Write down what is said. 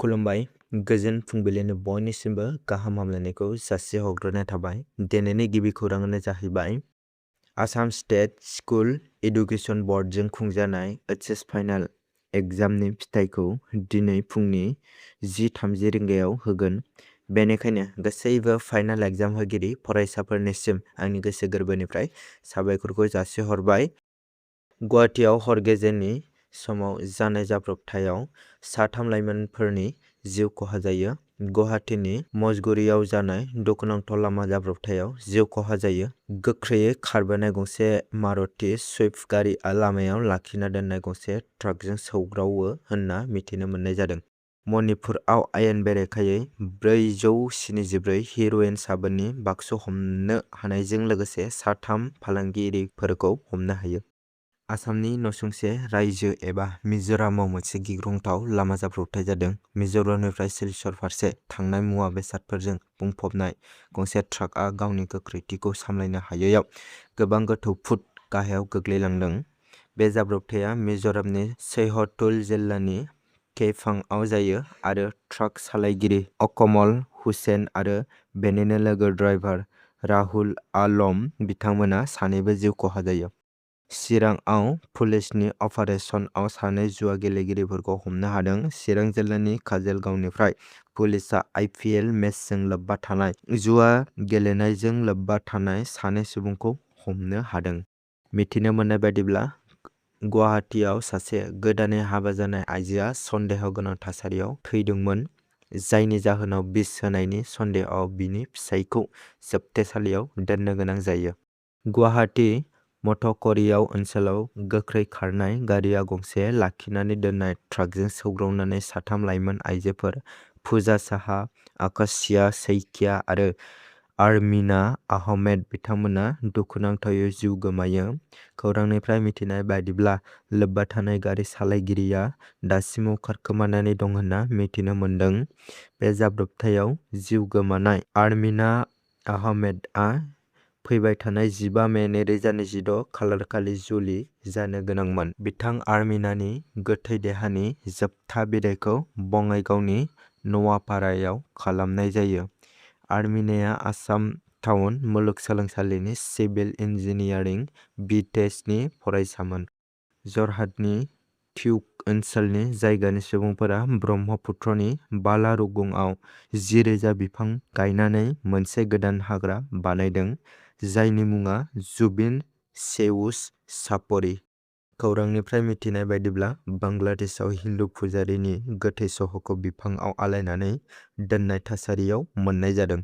खुलुमबाय गोजोन फुंबिलिनि बयनिसिमबो गाहाम हामलायनायखौ जासिहरग्रोनाय थाबाय। दिनैनि गिबि खौराङानो जाहैबाय आसाम स्टेट स्कुल एडुकेशन बर्डजों खुंजानाय एचएस फाइनाल एग्जामनि फिथाइखौ दिनै फुंनि 10:30 रिंगायाव होगोन। बेनिखायनो गासैबो फाइनाल एग्जाम होगिरि फरायसाफोरनिसिम आंनि गोसो गोरबोनिफ्राय साबायखरखौ जासिहरबाय। गुवाहाटीआव हर गेजेरनि समाव जानाय जाब्रबथायाव 3 लाइमोनफोरनि जिउ खहा जायो। गुवाहाटीनि मजगुरियाव जानाय दुखुनांथाव लामा जाब्रबथायाव जिउ खहा जायो। गोख्रैयै खारबोनाय गंसे मारुति स्विफ्ट गारिआ लामायाव लाखिना दोननाय गंसे ट्राकजों सौग्रावो होनना मिथिनो मोननाय जादों। मणिपुरआव आयेन बेरेखायै 474 हेर'इन साबोननि बाक्सु हमनो हानायजों लोगोसे 3 फालांगिरिफोरखौ हमनो हायो। आसामनि नसुंसे रायजो एबा मिजोरामाव मोनसे गिख्रंथाव लामा जाब्रबथाय जादों। मिजोरामनिफ्राय सिलचर फारसे थांनाय मुवा बेसादफोरजों बुंफबनाय गंसे ट्राकआ गावनि गोख्रैथिखौ सामलायनो हायैयाव गोबां गोथौ फुट गाहायाव गोग्लैलांदों। बे जाब्रबथाया मिजोरामनि सैहतुल जिल्लानि केइफांआव जायो आरो ट्राक सालायगिरि अकमल हुसेन आरो बेनिनो लोगो ड्राइभार राहुल आलम बिथांमोना सानैबो जिउ खहा जायो। चिरांआव पुलिसनि अपारेसनआव 2 जुवा गेलेगिरिफोरखौ हमनो हादों। चिरां जिल्लानि काजलगावनिफ्राय पुलिसआ आइपिएल मेचजों लोब्बा थानाय जुवा गेलेनायजों लोब्बा थानाय 2 सुबुंखौ हमनो हादों। मिथिनो मोननाय बायदिब्ला गुवाहाटीआव सासे गोदानै हाबा जानाय आइजोआ सन्देह गोनां थासारियाव थैदोंमोन, जायनि जाहोनाव बिस होनायनि सन्देहआव बिनि फिसायखौ जोबथेसालियाव दोननो गोनां जायो। गुवाहाटी मथकरियाव ओनसोलाव गोख्रै खारनाय गारिआ गंसे लाखिनानै दोननाय ट्राकजों सौग्रावनानै 3 लाइमोन आइजोफोर फुजा साहा, आकाशिया सैकिया आरो आर्मिना आहमेद बिथांमोना दुखुनांथावै जिउ गोमायो। खौरांनिफ्राय मिथिनाय बायदिब्ला लोब्बा थानाय गारि सालायगिरिया दासिमाव खारखोमानानै दं होनना मिथिनो मोनदों। बे जाब्रबथायाव जिउ गोमानाय आर्मिना आहमेदआ फैबाय थानाय 15 मे 2026 खालारखालि जुलि जानो गोनांमोन। बिथां आर्मिनानि गोथै देहानि जोबथा बिदाइखौ बङाइगावनि नवापारायाव खालामनाय जायो। आर्मिनाया आसाम टाउन मुलुगसोलोंसालिनि सिभिल इन्जिनियारिं बि.टेक.नि फरायसामोन। जरहाटनि टिउक ओनसोलनि जायगानि सुबुंफोरा ब्रह्मपुत्रनि बाला रुगुंआव 10,000 बिफां गायनानै मोनसे गोदान हाग्रा बानायदों, जायनि मुङा जुबिन सेवुस सापरि। खौरांनिफ्राय मिथिनाय बायदिब्ला बांलादेशआव हिन्दु फुजारिनि गोथै सह'खौ बिफांआव आलायनानै दोननाय थासारियाव मोननाय जादों।